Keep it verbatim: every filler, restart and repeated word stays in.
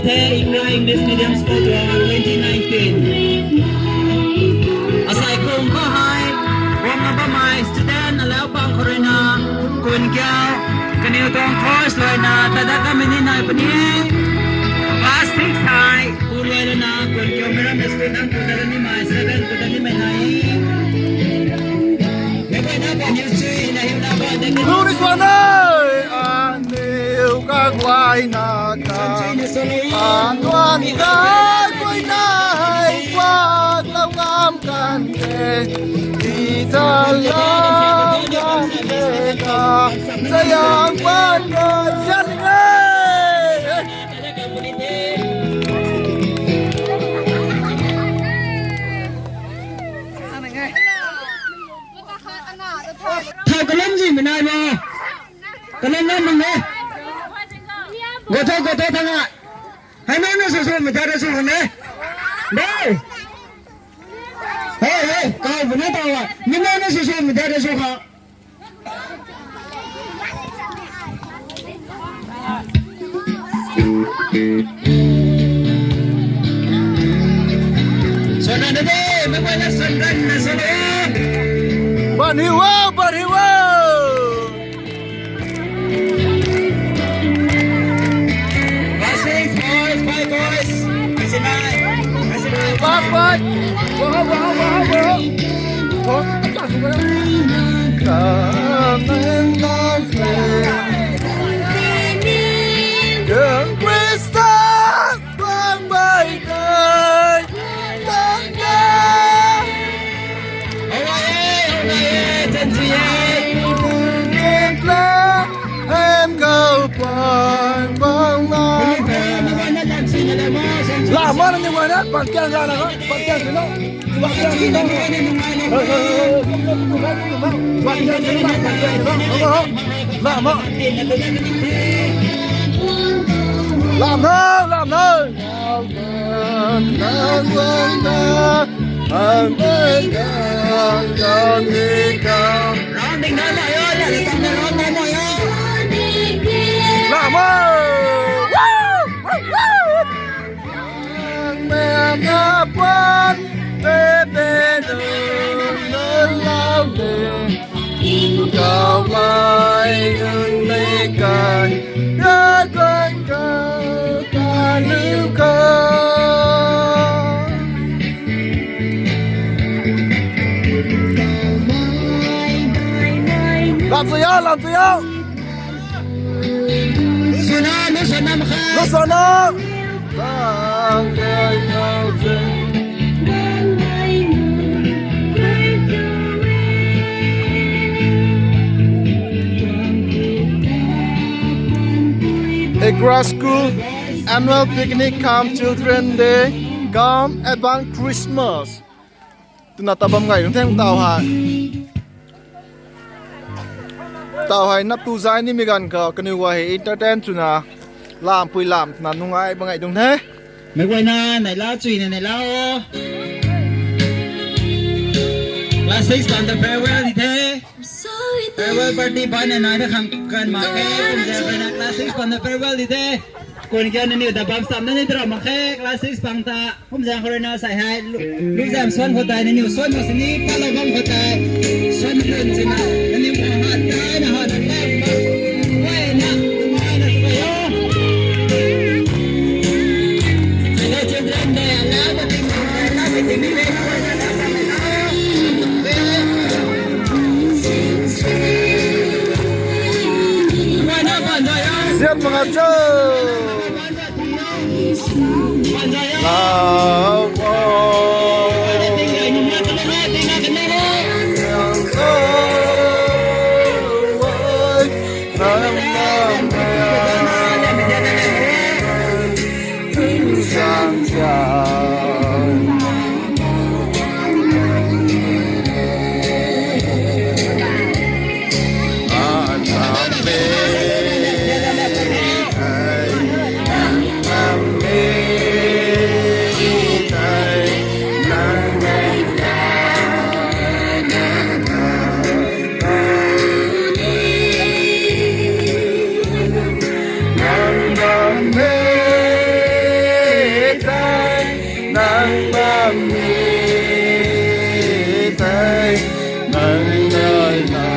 The Ikra English Medium School tuang twenty nineteen. Asai kum kha hei, guangna bammei student alau pang khou ruina, kun kiu, kaniw tuang first luaina, tada kamei ni nai puni. Class six hei, kun luaina, kun kiu, meiram school nang kun tada nimei, seven kun tada nimei nai. Meic guayna kaniw chui na hiuna ba de. Lu ni suan e, aniu kaguayna ka. Anduan kai guayna hei guak lau ngam kan de. Ita lau ngam de ka. Sayang guan guan sian de. Thau kalam zi mei nai bo. Kalam nam mang e. Gotho, gotho thang a. Hei nang na su su mei ta da su khang e. Dei. Hei, hei, kau bu na tau a. Mi nang na su su mei ta da su khang. Sona na de, meic guayna sona na sona. Ban hi wo, ban hi wo. Class six, boys, five boys. Class five. Wow, wow, wow, wow. Lam ma na ni guayna, pan kiang ga na, pan kiang sini. Lam o. Lam o, lam o. Lam o. Ang mena puan, pe pe nu, nu lau de. Kau mai ngun nei kai, ra kai kau, ka lu kau. Lam sui o, lam sui o. Lu sona, lu sona makha. Lu sona. Ikra School Annual Picnic cum Children Day cum Advance Christmas. Twna tabam ngai nung theng tau hei. Tau hei nap tu zai nimei ganv khou kaniw guay hei entertain twna lampui lam twna nungai bam ngai dung the. Meic guayna neihla chuina neihla o. Class six pang ta farewell di the. Farewell party bana nai da khang kan mak khe. Kumzaeng ruina class six pang ta farewell di the. Kun kiu nangniw ta bam sam na ni tara mak khe class six pang ta. Kumzaeng khou ruina sai hei lu, lu zam suan khou tei nangniw suan mak sini, palou bam khou tei suan lun sina, nangniw khou hat kai na hat na lak mak, guayna, guayna tu kai o. Hello children, de ala ba ting, ala ba ting ni le. Guayna ban zai o. Siam mak cho. Ni tei nang nai na